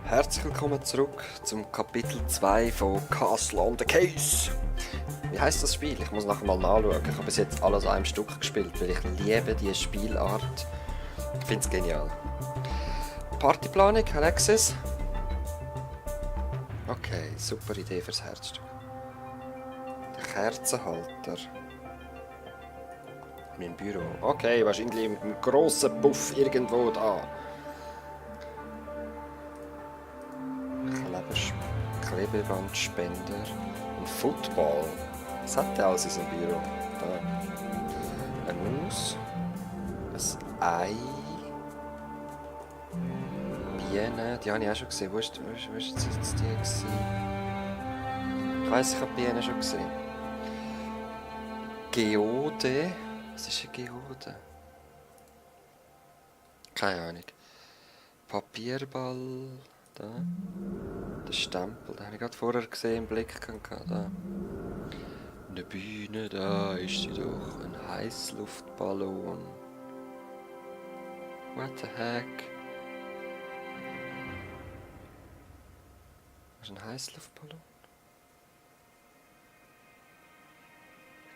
Herzlich willkommen zurück zum Kapitel 2 von Castle on the Case. Wie heisst das Spiel? Ich muss nachher mal nachschauen. Ich habe bis jetzt alles an einem Stück gespielt, weil ich liebe diese Spielart. Ich finde es genial. Partyplanung, Alexis? Okay, super Idee fürs Herzstück. Der Kerzenhalter. Mein Büro. Okay, wahrscheinlich mit einem grossen Puff irgendwo da. Klebebandspender. Ein Football. Was hat der alles in seinem Büro? Da. Eine Maus. Ein Ei. Bienen. Die habe ich auch schon gesehen. Wo ist jetzt die gewesen? Ich weiss, ich habe Bienen schon gesehen. Geode. Was ist eine Geode? Keine Ahnung. Papierball. Da. Der Stempel, den habe ich gerade vorher gesehen, im Blick gehabt. Da. Eine Bühne, da ist sie doch. Ein Heißluftballon. What the heck? Was ist ein Heißluftballon?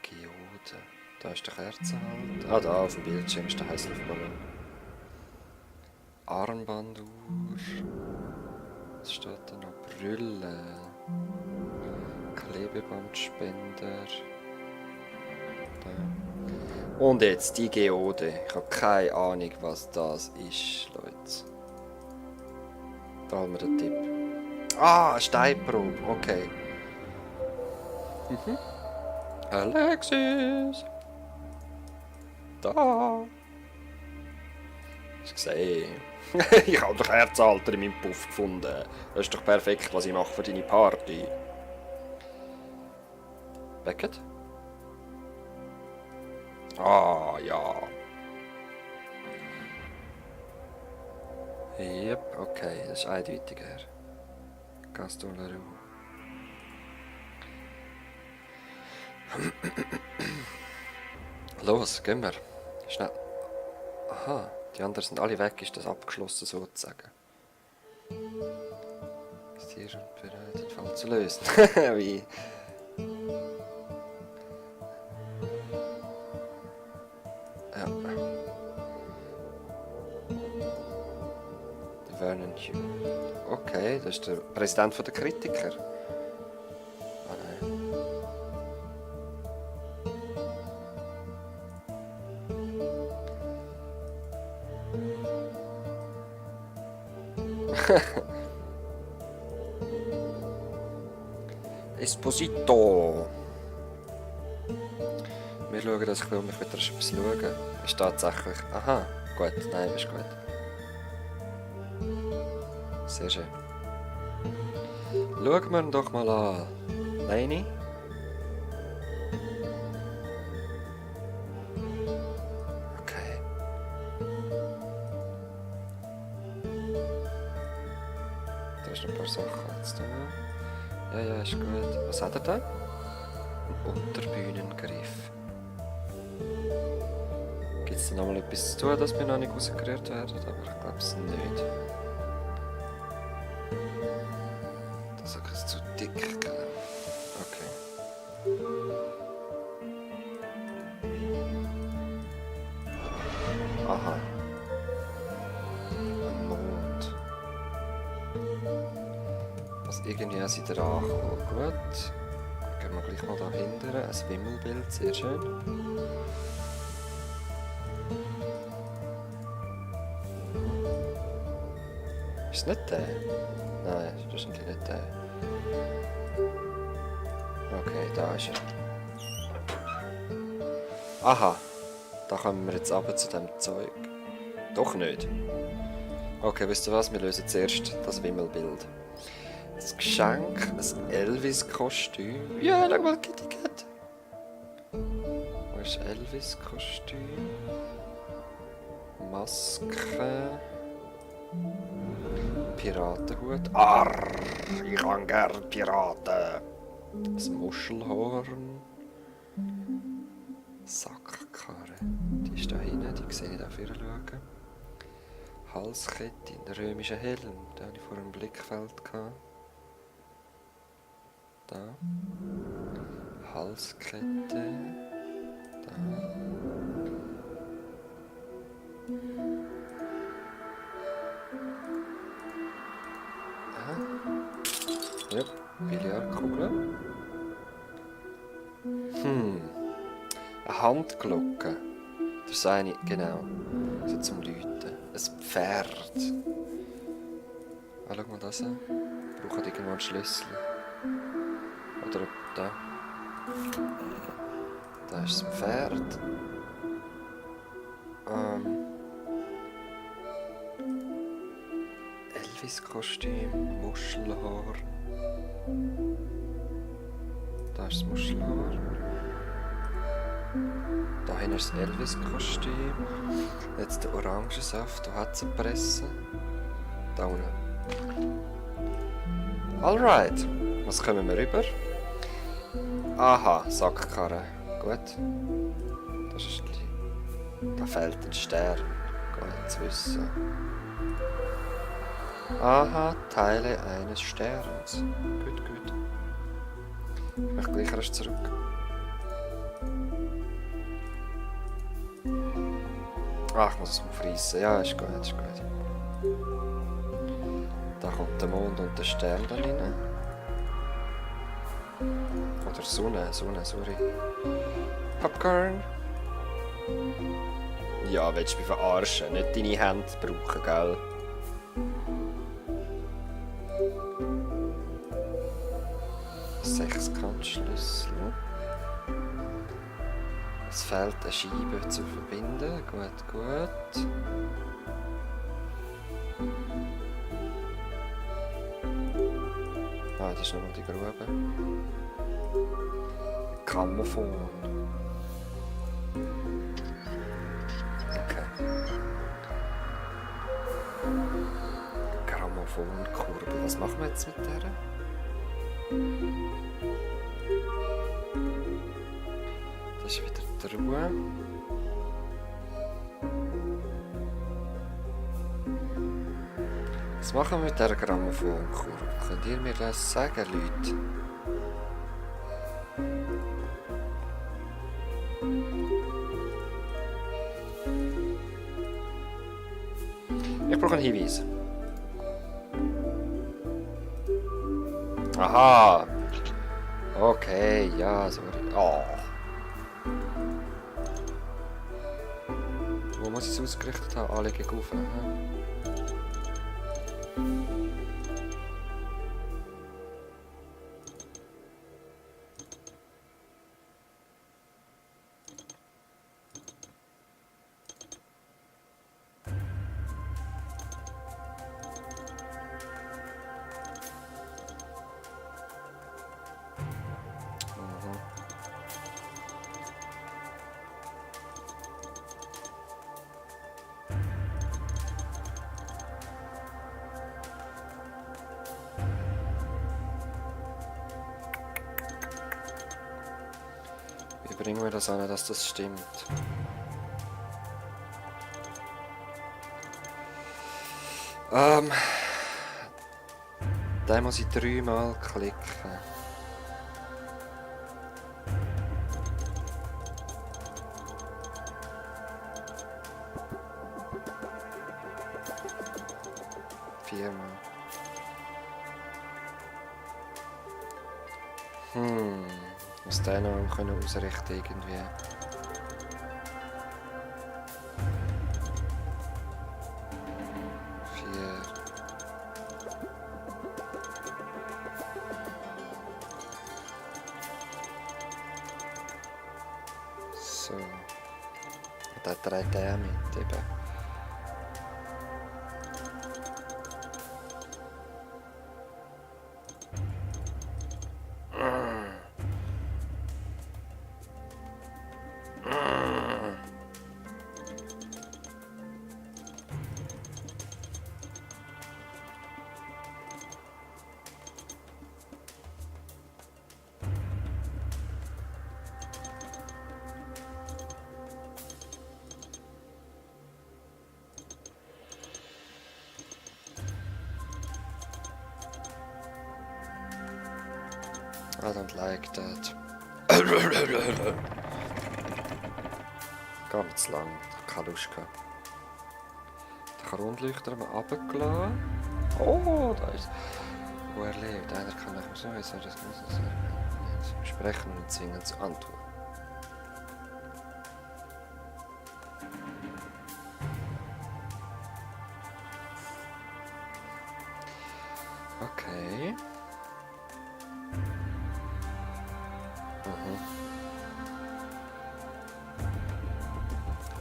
Geode. Da ist der Kerzenhalter. Ah, da auf dem Bildschirm ist der Heißluftballon. Armbanduhr. Was steht da noch? Brille. Klebebandspender. Da. Und jetzt die Geode. Ich habe keine Ahnung, was das ist, Leute. Da haben wir den Tipp. Ah, eine Steinprobe. Okay. Alexis! Da! Hast du gesehen? Ich habe den Kerzenhalter in meinem Puff gefunden. Das ist doch perfekt, was ich mache für deine Party. Beckett? Ah, ja. Yep, okay, das ist eindeutiger. Gaston Leroux. Los, gehen wir. Schnell. Aha, die anderen sind alle weg, ist das abgeschlossen sozusagen. Ist hier schon bereit, den Fall zu lösen? Wie? Ja. Der Vernon Hugh. Okay, das ist der Präsident der Kritiker. Ah nein. Esposito. Wir schauen, dass ich mich wieder etwas schauen. Ist tatsächlich. Aha, gut, nein, ist gut. Sehr schön. Schauen wir ihn doch mal an. Leini? Okay. Da ist noch ein paar Sachen zu tun. Ja, ist gut. Was hat er da? Ein Unterbühnengriff. Gibt es da noch mal etwas zu tun, das mir noch nicht rausgerührt werden? Aber ich glaube es nicht. Das ist etwas zu dick, gell? Okay. Aha. Ein Mond. Was irgendwie auch wieder ankommen. Gut. Gehen wir gleich mal dahinter. Ein Wimmelbild, sehr schön. Ist es nicht der? Nein, ist wahrscheinlich nicht der. Okay, da ist er. Aha. Da kommen wir jetzt runter zu dem Zeug. Doch nicht. Okay, wisst ihr was? Wir lösen zuerst das Wimmelbild. Das Geschenk, ein Elvis-Kostüm. Ja, schau mal, Kitty Cat. Wo ist Elvis-Kostüm? Maske. Piratenhut. Arr, ich kann gern Piraten. Das Muschelhorn. Sackkarre. Die ist da hinten, die sehe ich da vorne schauen. Halskette, ein römischer Helm, den habe ich vor dem Blickfeld gehabt. Da. Halskette. Da. Aha. Ja, Billardkugel. Eine Handglocke. Das ist eine, genau. So zum Läuten. Ein Pferd. Ah, schau mal das an. Braucht irgendwo einen Schlüssel. Oder da. Da ist das Pferd. Elvis-Kostüm, Muschelhaar. Da ist das Muschelhaar. Da hinten ist das Elvis-Kostüm. Jetzt der Orangensaft, da hat es eine Presse. Da unten. Alright, was kommen wir rüber? Aha, Sackkarre. Gut. Das ist da fehlt ein Stern. Gut zu wissen. Aha, Teile eines Sterns. Gut, gut. Ich möchte gleich erst zurück. Ach, ich muss es aufreißen. Ja, ist gut, ist gut. Da kommt der Mond und der Stern dann rein. Oder Sonne, sorry. Popcorn. Ja, willst du mich verarschen? Nicht deine Hände brauchen, gell? Sechskantschlüssel. Es fehlt eine Scheibe zu verbinden. Gut, gut. Ah, das ist nochmal die Grube. Grammophon. Okay. Grammophonkurbel. Was machen wir jetzt mit der? Das ist wieder die Ruhe. Was machen wir mit dieser Grammophonkurbel? Könnt ihr mir das sagen, Leute? Ich brauche einen Hinweis. Aha! Okay, ja, sorry. Oh. Wo muss ich es ausgerichtet haben? Alle gegen auf. Wie bringen wir das an, dass das stimmt? Da muss ich 3-mal klicken. Viermal. Muss den noch können ausrichten irgendwie. So. Und da dreht er mit eben. I don't like that. Gar nicht zu lang. Keine Lust gehabt. Den Kronleuchter haben wir runtergelassen. Oh, da ist... Wo er lebt. Einer kann nach dem so, jetzt soll das Ganze sprechen und zwingen zu antworten. Okay. Mhm.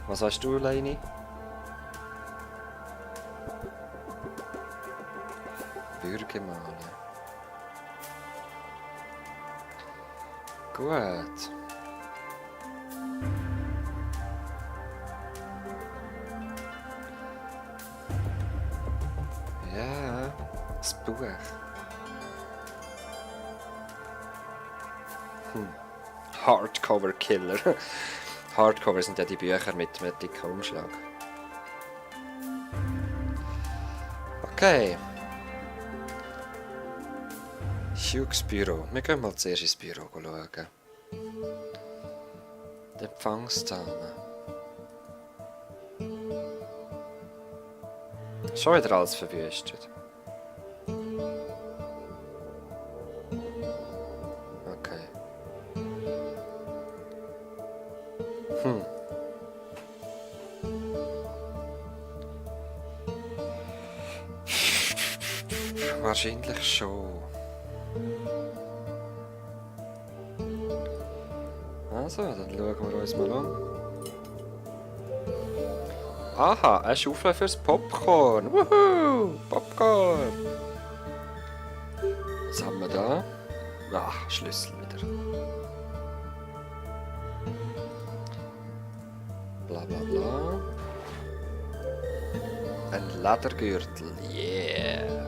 Was hast du, Leini? Bürger malen. Gut. Ja, das Buch. Hardcover Killer. Hardcover sind ja die Bücher mit dicken Umschlag. Okay. Hughes Büro. Wir gehen mal zuerst ins Büro schauen. Die Empfangsdame. Schon wieder alles verwüstet. Okay. Wahrscheinlich schon. Also, dann schauen wir uns mal um. Aha, eine Schaufel fürs Popcorn. Wuhu! Popcorn! Was haben wir da? Ach, Schlüssel wieder. Bla bla bla. Ein Ledergürtel. Yeah!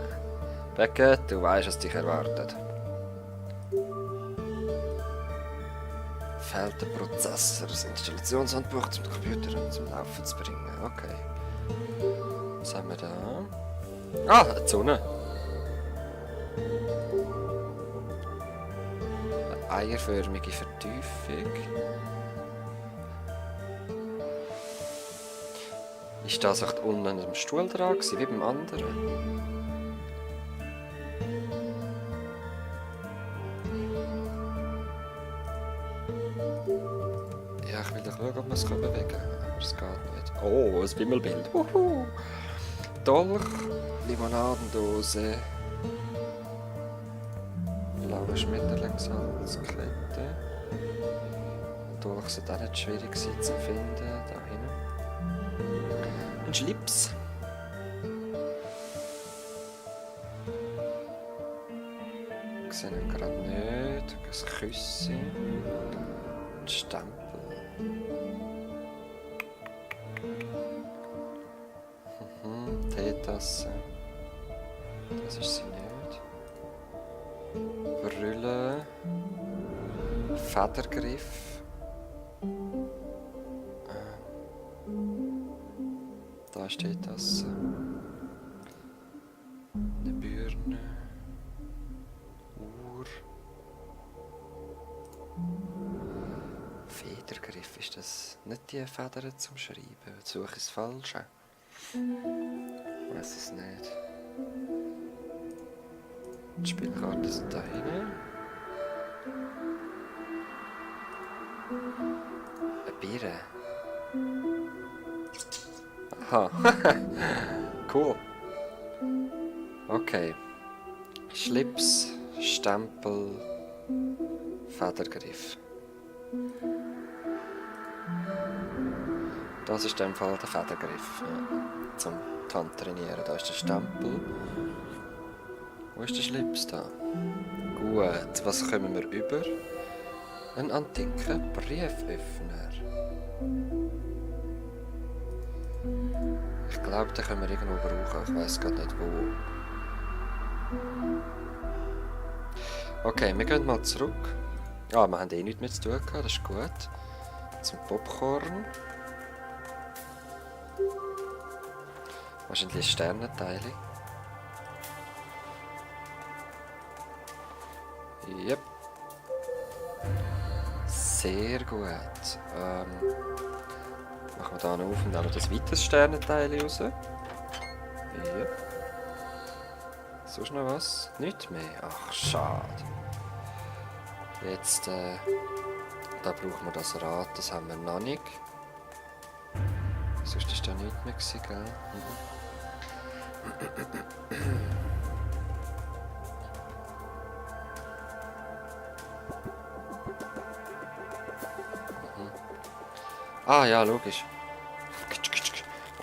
Becke, du weißt, was dich erwartet. Fehlt der Prozessor, das Installationshandbuch zum Computer und zum Laufen zu bringen. Okay. Was haben wir da? Ah, eine Sonne. Eine eierförmige Vertiefung. Ist das echt unten an dem Stuhl dran gewesen, wie beim anderen? Ja, ich will doch schauen, ob man es bewegen kann, aber es geht nicht. Oh, ein Wimmelbild. Wuhu. Dolch, Limonadendose, blaue Schmetterlingshalskette. Dolch sollte auch nicht schwierig sein zu finden, da hinten. Ein Schlips. Ich sehe ihn gerade nicht. Ein Küsschen. Ein Stempel. Teetasse. Das ist sie nicht. Brille. Federgriff. Da ist Teetasse. Eine Birne. Uhr. Federgriff, ist das nicht die Federn zum Schreiben? Suche ich das Falsche? Ich weiß es nicht. Die Spielkarten sind da hinten. Eine Birne. Aha. Cool. Okay. Schlips, Stempel, Federgriff. Das ist in dem Fall der Federgriff. Ja. Zum Hand trainieren. Da ist der Stempel. Wo ist der Schlips da? Gut, was kommen wir über? Ein antiker Brieföffner. Ich glaube, den können wir irgendwo brauchen. Ich weiß gerade nicht wo. Okay, wir gehen mal zurück. Ah, wir haben eh nichts mehr zu tun gehabt, das ist gut. Zum Popcorn. Wahrscheinlich ein Sternenteil. Yep. Sehr gut. Machen wir da noch auf und dann noch das weitere Sternenteil raus. Ja. Sonst noch was? Nicht mehr. Ach, schade. Jetzt, da brauchen wir das Rad, das haben wir noch nicht. Sonst ist da nichts mehr gewesen, gell? Ah ja, logisch.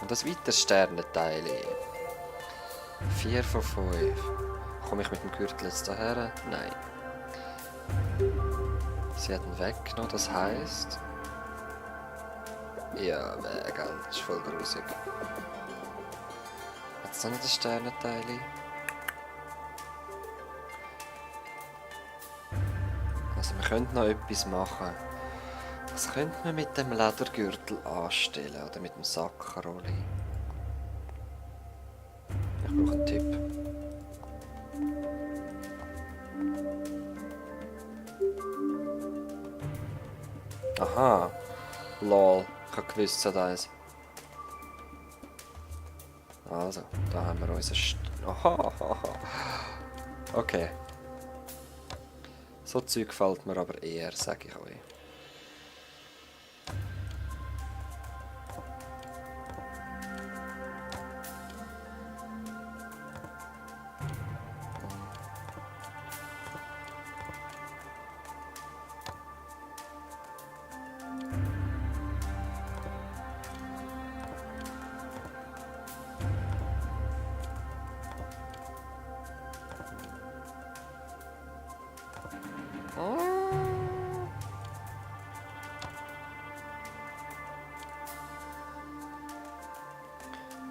Und das weitere Sternenteil. 4 von 5. Komme ich mit dem Gürtel jetzt daher? Nein. Sie hat ihn weggenommen, das heisst... Ja, gell, das ist voll grusig. Hat es noch nicht das Sternenteil? Also wir könnten noch etwas machen. Was könnte man mit dem Ledergürtel anstellen? Oder mit dem Sackrolli? Ich brauche einen Tipp. Aha. Lol. Ich habe gewusst, es hat eins. Also, da haben wir unser Aha. Okay. So Zeug gefällt mir aber eher, sage ich euch.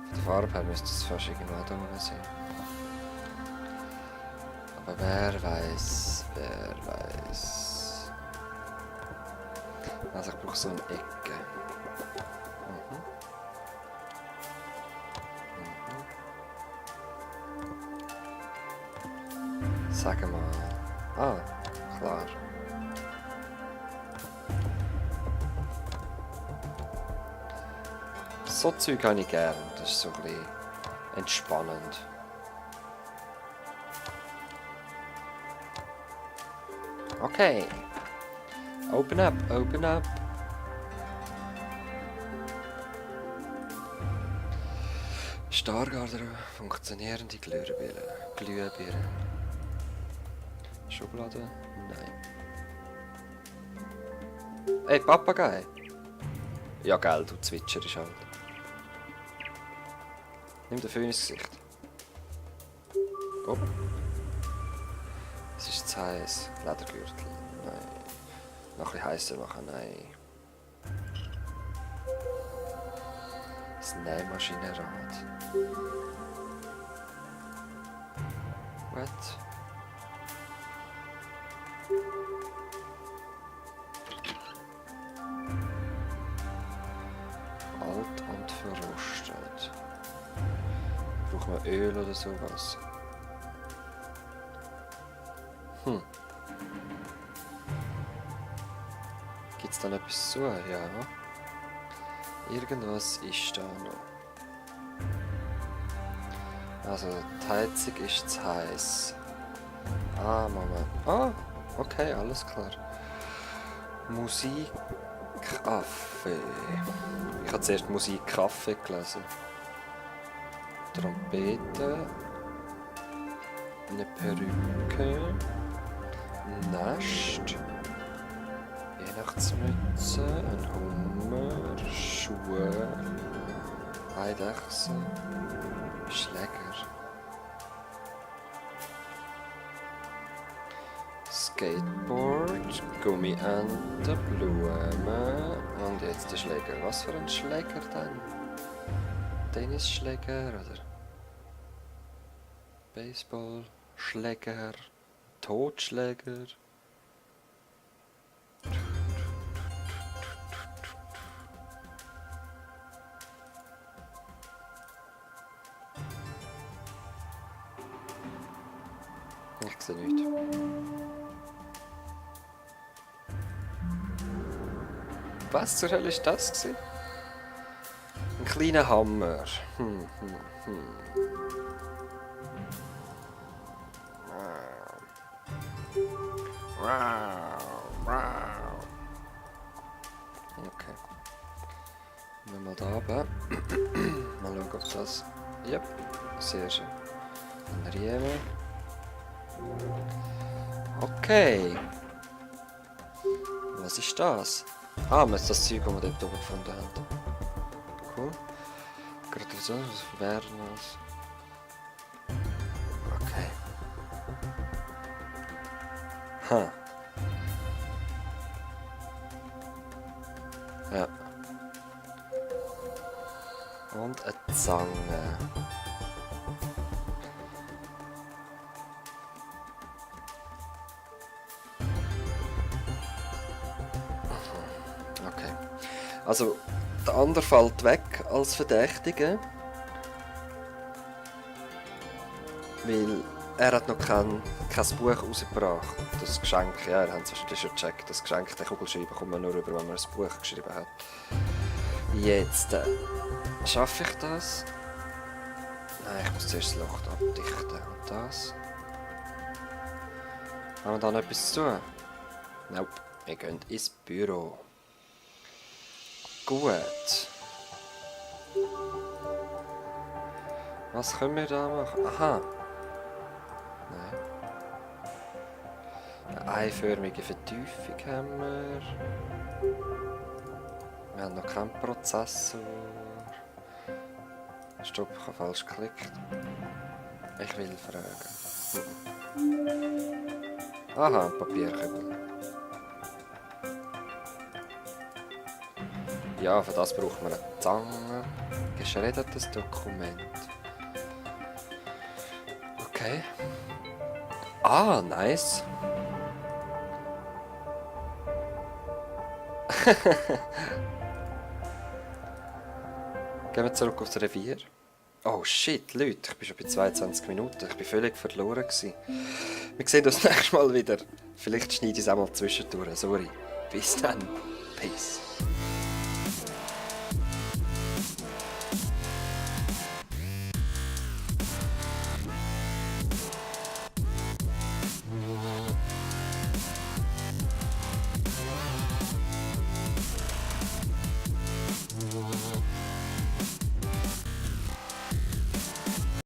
Von der Farbe her müsste es fast irgendwo da unten sein. Aber wer weiß, wer weiß. Also ich brauche so eine Ecke. Sagen wir mal. Ah, klar. So Zeug habe ich gern. Das ist so ein bisschen entspannend. Okay. Open up, open up. Stargarderobe, funktionierende Glühbirne. Schublade? Nein. Ey, Papagei! Ja, geil, du zwitscherst halt. Nimm den Föhn ins Gesicht. Oh. Es ist zu heiß. Ledergürtel. Nein. Noch ein bisschen heißer machen. Nein. Das Nähmaschinenrad. What? Alt und verrostet. Brauchen wir Öl oder sowas? Gibt es dann etwas zu? Ja. Irgendwas ist da noch. Also, die Heizung ist zu heiß. Ah, Moment. Ah, okay, alles klar. Musik, Kaffee. Ich habe zuerst Musik, Kaffee gelesen. Trompete. Eine Perücke. Nest. Weihnachtsmütze. Ein Hummer. Schuhe. Eidechse. Schläger. Skateboard, Gummiente, Blumen und jetzt der Schläger. Was für ein Schläger denn? Tennisschläger oder Baseballschläger, Totschläger? Ich sehe nichts. Was zur Hölle ist das gewesen? Ein kleiner Hammer. Okay. Mal da runter. Mal schauen, ob das... Ja, sehr schön. Ein Riemen. Okay. Was ist das? Ah, das ist das Zeug, das wir dort oben gefunden haben. Cool. Gratulation, was wäre das? Okay. Ha. Ja. Und eine Zange. Okay. Also, der andere fällt weg als Verdächtige. Weil er hat noch kein Buch rausgebracht. Das Geschenk, ja, er hat es wahrscheinlich schon gecheckt. Das Geschenk, den Kugelschreiber kommt man nur rüber, wenn man ein Buch geschrieben hat. Jetzt, schaffe ich das? Nein, ich muss zuerst das Loch abdichten. Und das? Haben wir da noch etwas zu tun? Nope, wir gehen ins Büro. Gut. Was können wir da machen? Aha. Nein. Eine einförmige Vertiefung haben wir. Wir haben noch keinen Prozessor. Stopp, ich habe falsch geklickt. Ich will fragen. Aha, ein Papierkübel. Ja, für das braucht man eine Zange. Geschreddertes Dokument. Okay. Ah, nice. Gehen wir zurück aufs Revier. Oh shit, Leute, ich bin schon bei 22 Minuten. Ich bin völlig verloren gewesen. Wir sehen uns nächstes Mal wieder. Vielleicht schneide ich es auch mal zwischendurch. Sorry. Bis dann. Peace.